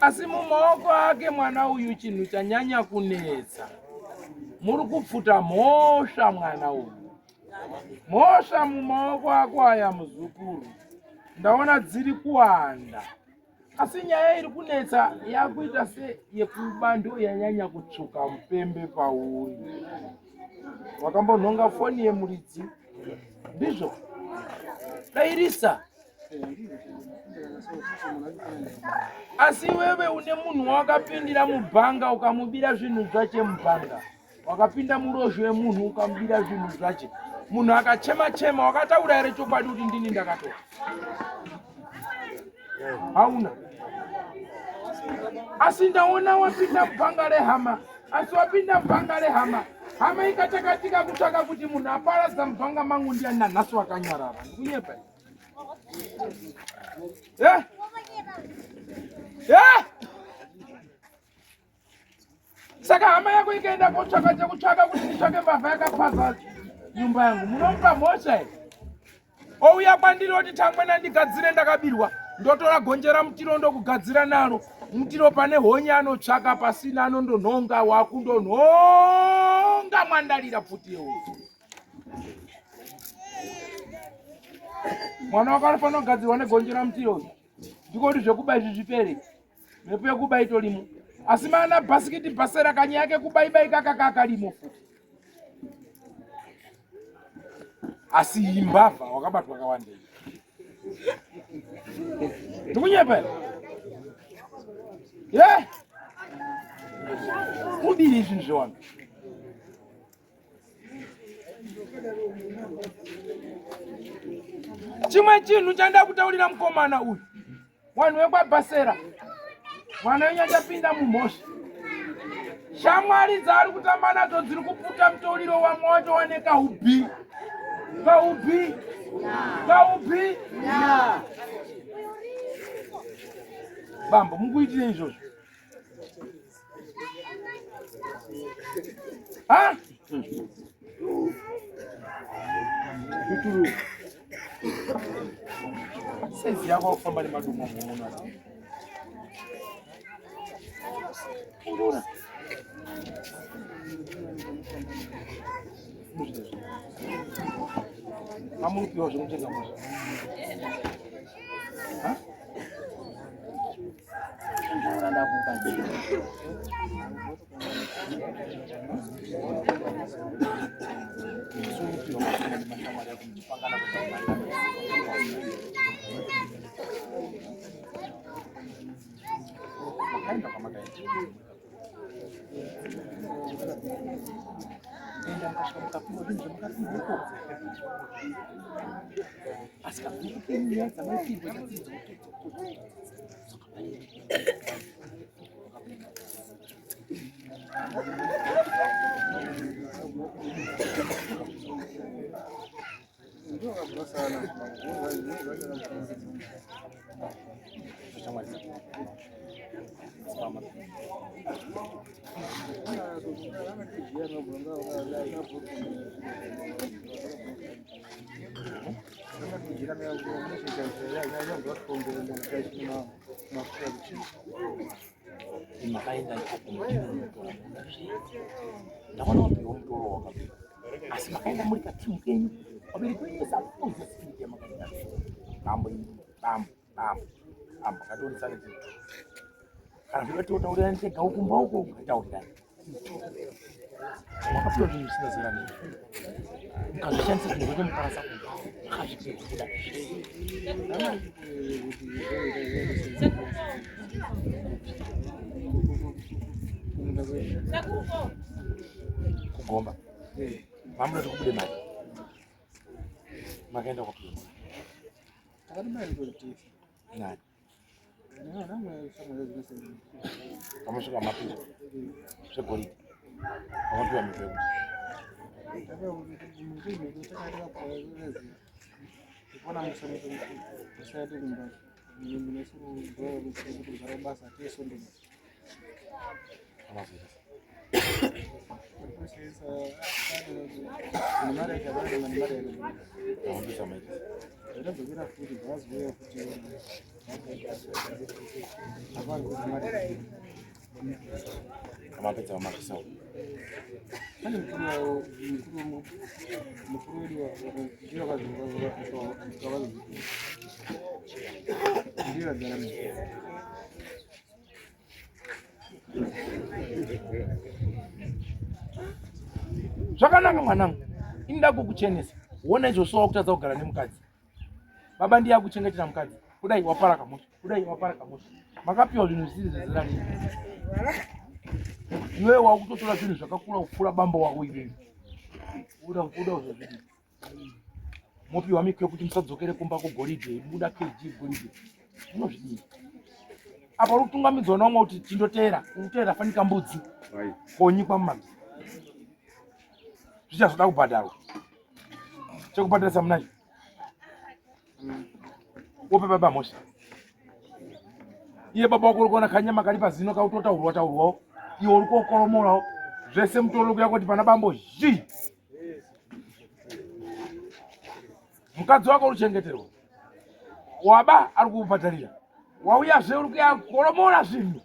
Asi mumaoko ake mwana uyu chinhu chanyanya kunetsa. Muri kupfuta mhosva mwana uyu. Mhosva mumaoko ako aya muzukuru. Ndaona dziri kuwanda. Asi nyaya iri kunetsa yakuita seyekuba ndo yanyanya kutsvuka mupembe pauri. Wakambonhonga foni yemuridzi ndizvo? Dairisa. Asi iwewe une munhu wawakapindira mubhanga ukamubira zvinhu zvache mubhanga. Wakapinda murozvo yemunhu ukamubira zvinhu zvache. Munhu akachema chema wakataura here chokwadi kuti ndini ndakatora? Hauna. Asi ndaona wapinda mubhanga rehama, asi wapinda mubhanga rehama, hama ikatakatika kutsvaka kuti munhu aparadza mubhanga mangu ndiani nanhasi wakanyarara. Ndikunyepa. Eh? Eh? Saka hama yako ikaenda kotsvaka chekutsvaka kuti nditsvake mbavha yakapaza nyumba yangu, munomupa mhosva here? Ouya kwandiri oti tangwena ndigadzire ndakabirwa, ndotora gonje ramutiro ndokugadzira naro mutiro pane honye anotsvaka pasina anondonhonga wakundonhonga mwandalira pfuti yeuyu. Mwana wako anofanira kugadzirwa negonje ramutiro uyu, ndiko kuti zvekuba izvi zvipere. Mhepo yekuba itorimo asi mana bhasikiti bhasera kanyaya kekuba iba ikakaka karimo futi asi imbavha wakabatwa kawandei ndikunyepa here ye kudii zvinhu zvewanu chimwe chinhu chandida kutaurira mukomana uyu Vanhu vekwaBhasera, mwana wenyu achapinda mumhosva. Shamwari dzaari kutamba nadzo dziri kuputa mutoriro wamwe wacho wane kaubhi kaubhi kaubhi. Bambo, mukuitire izvozvo? Ha? Kuturu. Saizi yako kufamba nemadumo muona. Pindura. Mamupiwa zvekutenga muzva. Ha? Asi kakukupenyaya dzamaipirwa Makaenda ikoko munotora munda zve ndakaona wapiwa mutoro wakapiwa asi makaenda muri katimu kenyu vabereki venyu samunoziva spirit yamakaenda bambo bambo bambo bambo ngationesane kana zvinoda totaurirani tega ukumba uko ngataurirani wakapiwa zvinhu zvisina zera nei ukazvishandisa zvinhu zvacho mukarasa kumba makazvipedza kuda kugomba mamuda kuti kubude mari makaenda kwapiwa nani Pamusvika mapiwa zvegoridhe pamapiwa mivhu yekuti Amapedza vamazvisa uyu. Pane mukuru wavo, mukuru mukuru wedu ndiye ndiye vagara naye. Zvakanaka mwanangu, ini ndakukuchenesa. Wona izvo so wakutadza kugara nemukadzi. Baba ndiye akuchengetera mukadzi. Kudai wapara kamosha, kudai wapara kamosha. Makapiwa zvinhu zvisiri zvezera renyu. Iwewe wakutotora zvinhu zvakakura kupfuura bambo wako iwewe. Uda uda kuzozvidii? Mopiwa miko yekuti musadzokere kumba kugoridhe, muda kg goridhe. Munozvidii? Apa uri kutungamidzwa naumwe kuti tindoteera, unoteera fanika mbudzi. Konyikwa mumabvi. Zvichazoda kubhadharwa. Chekubhadharisa munacho. Wope baba mhosva. Iye baba wako uri kuona kanyama kari pazino kautotaurwa taurwawo. Iwe uri kokoromorawo. Zvese mutoro kuya kuti pana bambo zhii. Mukadzi wako uri kuchengeterwa. Waba ari kukubhadharira. Wauyazve uri kuya koromora zvinhu.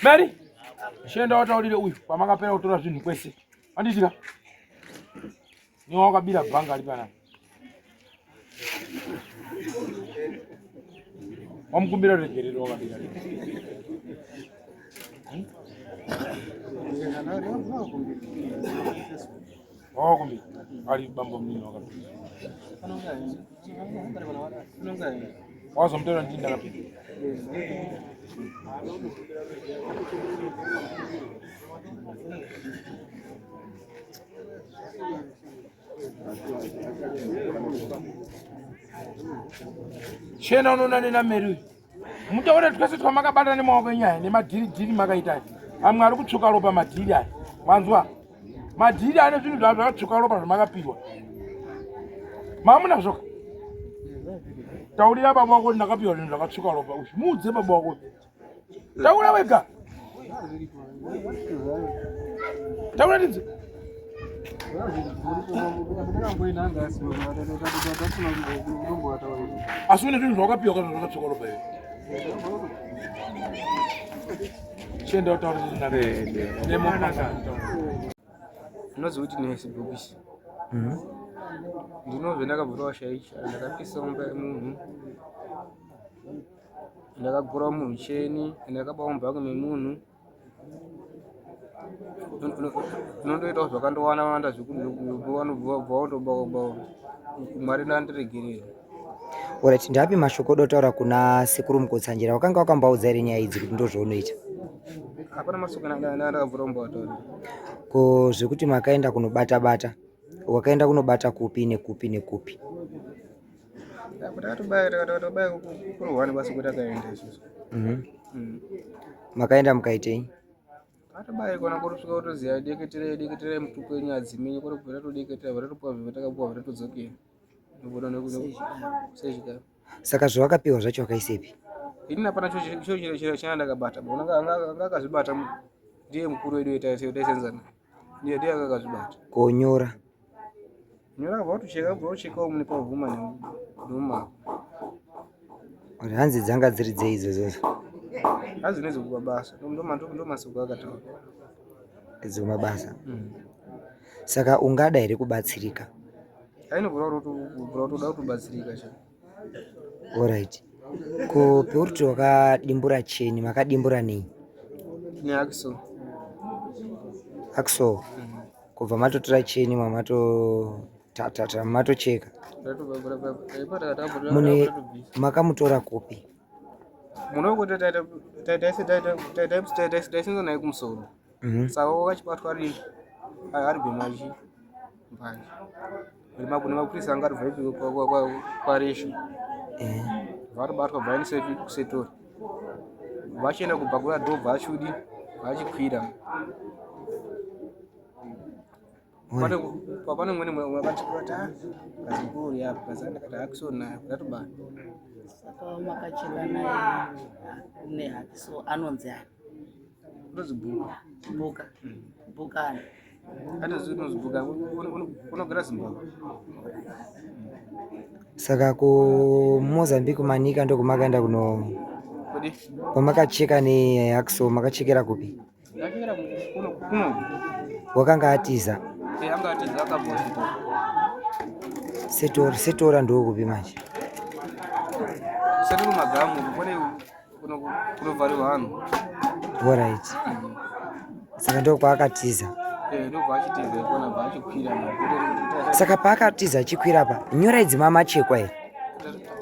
Mary, chienda wataurire uyu pamakapera kutora zvinhu kwese. Anditika. Niwe wakabira bhanga ari panapa. Wamukumbira regerero wakabira. Wakakumbira. Ari bambo mnini wakabira. Wazomutora ndini ndakapinda. Chena unoona nena Mary uyu. Mutaure twese twamakabata nemaoko enyu aya nemadhiridhiri makaita aya. Amwe ari kutsvuka ropa madhiri aya. Wanzwa? Madhiri ane zvinhu zvazvo zvakatsvuka ropa zvamakapiwa. Mamuna zvoka. Taurira baba wako kuti ndakapiwa zvinhu zvakatsvuka ropa. Muudze baba wako. Taura wega. Taura tinzwe. Asi une zvinhu zvawakapiwa kana zvakatsvuka ropa iwe. Chienda utaure nemopanga. Ndinoziva kuti nesi bhokisi. Ndinobve ndakabvura washaisha ndakapisa mumba yemunhu. Ndakagura munhu cheni ndakabawo mubhaki memunhu. Unondoitawo zvakandowana wanda zvekubva watobawo Mwari ndandiregerera. Alright, ndapi mashoko odotaura kuna sekuru Mukotsanjera wakanga wakambaudza here nyaya idzi kuti ndozvaunoita? Hapana mashoko ndakabvura kumboataurira. Ko zvekuti makaenda kunobata bata, wakaenda kunobata kupi nekupi nekupi? Takatobaya kurohwani basi kuti akaenda isusu. Makaenda mukaitei? Takatobaya kona kutosvika kutoziva deketerai deketerai mutupo wenyu adzimenye kuri kubva tatodeketera bva tatopuwa zvibva takapuwa bva tatodzokera. Sezvikaro. Saka zvawakapiwa zvacho wakaisepi? Ini hapana cho chana ndakabata. Anga akazvibata ndiye mukuru wedu taisenzana. Ndiye ndiye anga akazvibata. Konyora. Nyora akabva watocheka akabva watocheka umu nepahuma neumako. Hanzi dzanga dziri dzei idzodzo? Hanzi nedzekubabasa ndomasoko akataura. Dzekumabasa. Saka ungada here kubatsirika? Ainobvura kutoda kutobatsirika cha. Alright. Ko peuti wakadimbura cheni makadimbura nei? Neaxo. Axo. Kubva matotora cheni mamato tatata matocheka. Mune makamutora kupi? Munoko taisenza naye kumusoro. Saka wakachibatwa ari ari bhemachi mbanje. Nemapurisa anga ari vaipi kwaresho. Varibatwa bvaendese kusetori. Vachienda kubva kuradhobva achudi vachikwira. Pane umweni wakati ah kazukuru uri apa kazana ndakati hakiso nayo ndatobaya. Saka wamakacheka naye nehakiso anonzi ani? Anonzi Buka. Buka. Buka ani? Atozinozibuka unogara Zimbabwe. Saka kuMozambique Manica ndokumakaenda kuno Kodi? kwamakacheka nehacksaw makachekera kupi? Ndachekera kuno kuno. Wakanga atiza. Eh, anga atiza akabva Setora. Setora, Setora ndokupi manje? Setora magamu kune kunovharirwa vanhu. Alright. Saka ndokwaakatiza. Eh, ndobva achitiza ikona bva achikwira. Saka paakatiza achikwira apa, nyora idzi mamachekwa here?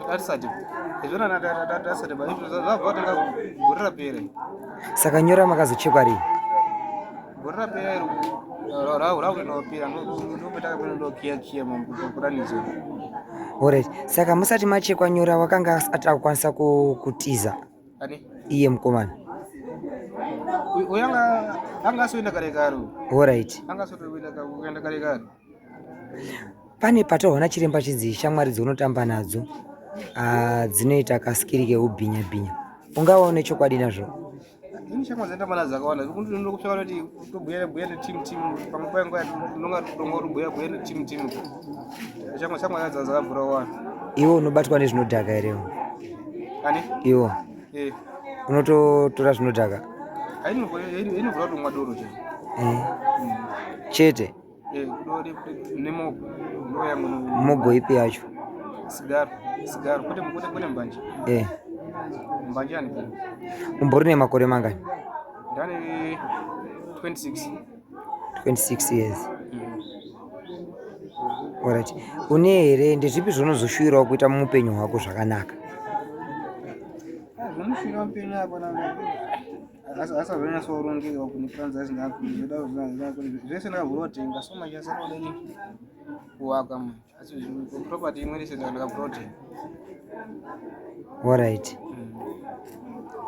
Tatisati. Izvona tatisati zvabva kutanga gore rapera. Saka nyora makazochekwa rini? Gore rapera iro rakutoenda ndopetaka ndokiya kiya mambo. Alright. Saka musati machekwa nyora wakanga asati akukwanisa kutiza. Ani? Iye mukomana. Uyu anga anga asoenda kare kare. Alright. Anga asotoenda kuenda kare kare. Pane pataona chiremba chinzi shamwari dzaunotamba nadzo ah, dzinoita kaskiri keubhinya bhinya. Ungava une chokwadi nazvo? Ini shamwari dzanditamba nadzo dzakawanda. Ndinokutsvaka kuti tobhuya bhuya neteam team pamwe paye nguva ndinonga tonga kubhuya bhuya neteam team. Shamwari shamwari dzadzo dzakavhura wani. Iwe unobatwa nezvinodhaka here? Ani? Iwe. Eh. Unototora zvinodhaka? Inovhura kutomwa doro chete. Eh. Chete? Eh, nemogo. Ndo yangu. Mogo ipi yacho? Sigaro. Sigaro. Kwete kwete kwete mbanje. Eh. Mbanje ani? Umbori nemakore mangani? Ndane 26. 26 years. Alright. Une here ndezvipi zvaunozoshuwirawo kuita muupenyu hwako zvakanaka? Zvinoshuvira mupenyu apa asazonyatsorongeka kunipanza zvese ndakabvura kutenga so manje asati kuwaka manje asi property imwe yese ndakabvura kutenga. Alright.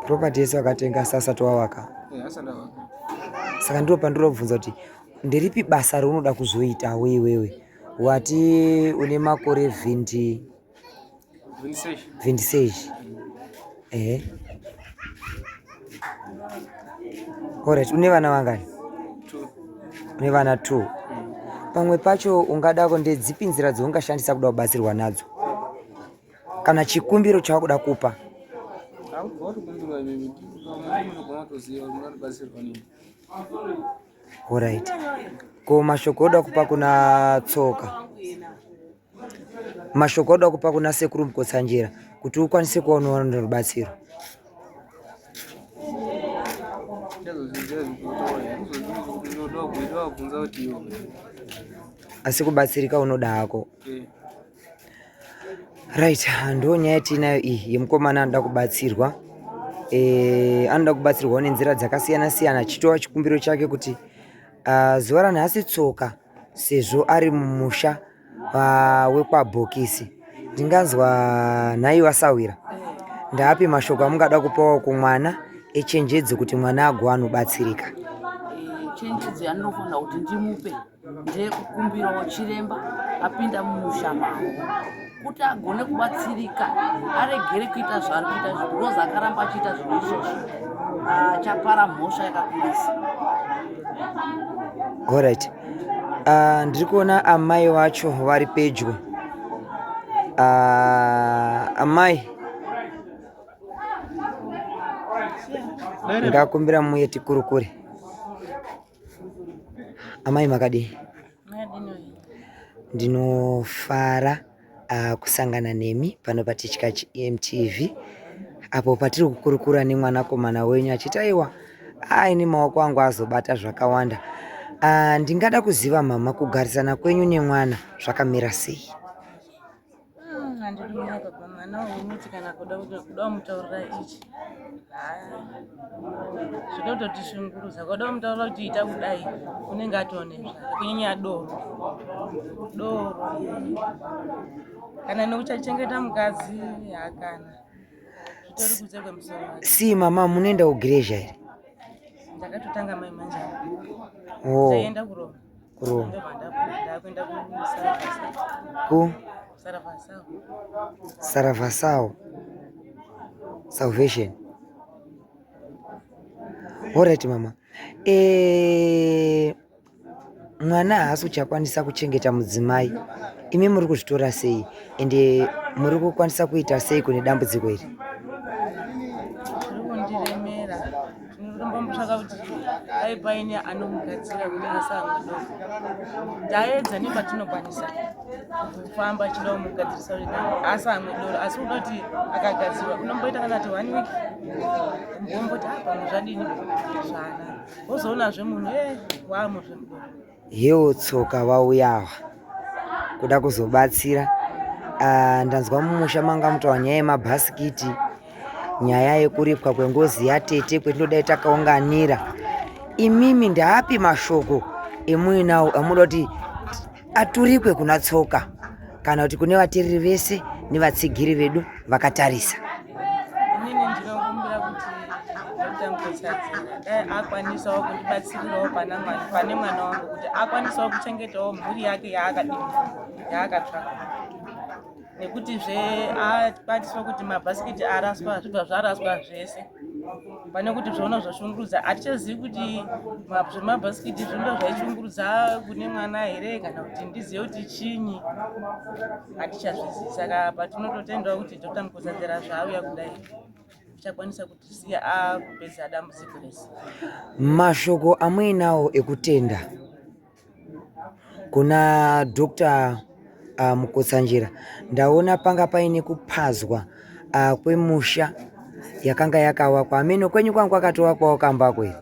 Property yese wakatenga asi asati wawaka. Eh, asati ndawaka. Saka ndiro pandinobvunza kuti nderipi basa raunoda kuzoita iwewe? Wati une makore 20 26. 26. Ehe. Alright, une vana vangani? 2. Une vana 2. Pamwe pacho ungadako ndedzipi nzira dzaungashandisa kuda kubatsirwa nadzo? Kana chikumbiro chawakuda kupa? Akukumbirwa imimi munogona kutoziva kuti mungandibatsirwa nini. Alright. Ko mashoko oda kupa kuna Tsoka? Mashoko oda kupa kuna Sekuru Mukotsanjera kuti ukwanise kuonawo rubatsiro. Asi kubatsirika unoda hako. Right, ndo nyaya yatiinayo iyi yemukomana anoda kubatsirwa. E, anoda kubatsirwawo nenzira dzakasiyana siyana achitova chikumbiro chake kuti zuva ranhasi Tsoka sezvo ari mumusha wekwaBhokisi. Ndinganzwa nhai vasahwira, ndaapi mashoko amungada kupawo kumwana echenjedzo kuti mwana ago anobatsirika? Chenjedzo yandinofanira kuti ndimupe ndeyekukumbirawo chiremba apinda mumusha mavo kuti agone kubatsirika, aregere kuita zvaari kuita izvi, because akaramba achiita zvinhu izvozvo achapara mhosva yakakurisa. Alright. Ndiri kuona amai vacho vari pedyo. Amai ndakumbira muye tikurukure. Amai makadii? Ndinofara kusangana nemi pano paTichkach MTV apo patiri kukurukura nemwanakomana wenyu achiti aiwa aini maoko angu azobata zvakawanda. Ndingada kuziva mama kugarisana kwenyu nemwana zvakamira sei? Handidi kunyepa baba, mwana unoti kana kuda kuda kumutaurira ichi zvoda kutotishungurudza. Kuda kumutaurira kuti ita kudai unenge atone zvake, kunyanya doro doro kana nekuchachengeta mukadzi hakana zvitori kunze kwemusoro wake. Si mama munoenda kugireja here? Ndakatotanga mai manje. Oh. Ndaenda kuRoma. Kuroma. Ndobva ndabuda ndakuenda kuSaravasau. Ku? Saravasau. Saravasau. Salvation. Alright mama. Mwana haasi kuchakwanisa kuchengeta mudzimai. Imi muri kuzvitora sei ende muri kukwanisa kuita sei kune dambudziko iri? Zviri kundiremera. Tinotombotsvaka kuti dai paine anomugadzira kuti asamwe doro. Taedza nepatinokwanisa kufamba achida kumugadzirisa kuti asamwe doro asi kuda kuti akagadzirwa unomboita kana kuti one week womboti ah, pamwe zvadini zvana wozoonazve munhu e waamuzve mudoro. Hewo tsoka vauya ava kuda kuzobatsira. Ah, ndanzwa mumusha manga mutaura nyaya yemabhasikiti, nyaya yekuripwa kwengozi yatete kwetinodai takaunganira. Imimi ndaapi mashoko emuinawo amunoda kuti aturikwe kuna tsoka kana kuti kune vateereri vese nevatsigiri vedu vakatarisa? Inini ndinokumbira kuti Dr. Mukotsanzira dai akwanisawo kundibatsirirawo pane mwana wangu kuti akwanisawo kuchengetawo mhuri yake yaakadini yaakatsvaka nekutizve akwaniswa kuti mabhasikiti araswa zvibva zvaraswa zvese pane kuti zvoona zvoshungurudza hatichazivi kuti zvemabhasikiti zvindo zvaishungurudza kune mwana here kana kuti ndizive kuti chinyi hatichazvizivi saka patinototendawo kuti dr mukosadzera zvaauya kudai tichakwanisa kutisiya akupedza dambudziko rese mashoko amuinawo ekutenda Kuna Doctor uh, Mukotsanjera ndaona panga paine kupazwa uh, kwemusha yakanga yakavakwa ameno kwenyu kwangu kwakatovakwawo kambako here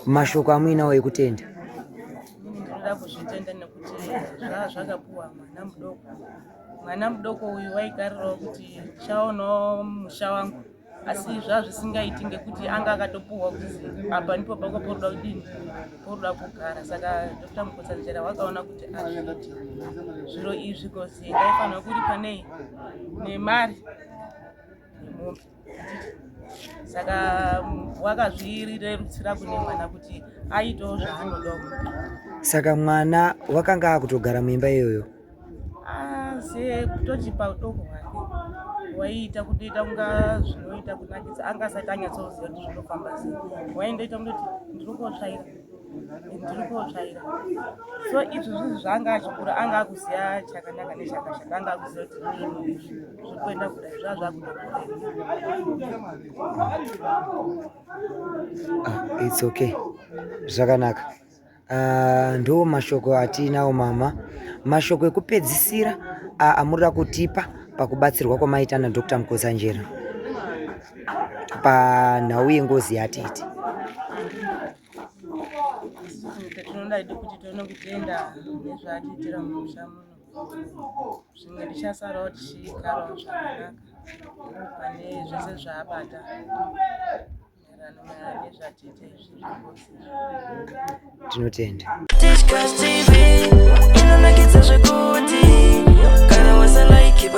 mashoko amuinawo ekutenda ndinoda kuzvitenda nekuti zvaa zvakapuwa mwana mudoko mwana mudoko uyu waikarirawo kuti ndichaonawo musha wangu asi zvazvisingaiti ngekuti anga akatopuhwa kuzi apa ndipo pako poruda kudini poruda kugara saka dr mukotsanjera wakaona kuti azviiti zviro izvi kozi ndaifanira kuripa nei nemari nemombe saka wakazvirerutsira kune mwana kuti aitewo zvaanodawo saka mwana wakanga akutogara muimba iyoyo Sekutoti paudoko hwake waiita kutoita kunga zvinoita kunakidza anga asati anyatsoziva kuti zvinofamba sei waindoita kundoti ndiri kotsvaira ndiri kotsvaira so izvo zvinhu zvaanga achikura anga akuziva chakanaka nechakashata anga akuziva kuti zvinhu izvi zviri kuenda kudai zvaa zvakutokura Ah, it's okay zvakanaka Uh, ndo mashoko atiinawo mama mashoko ekupedzisira uh, amurida kutipa pakubatsirwa kwamaita nadr mukotsanjera panhau yengozi yatete tinoda kuti tione kutenda nezvaatiitira mumusha muno zvimwe tichasarawo tichigarawo zvakanaka pane zvese zvaabata Tinotenda. Tichkach TV inonakidza zvekuti kana wasa like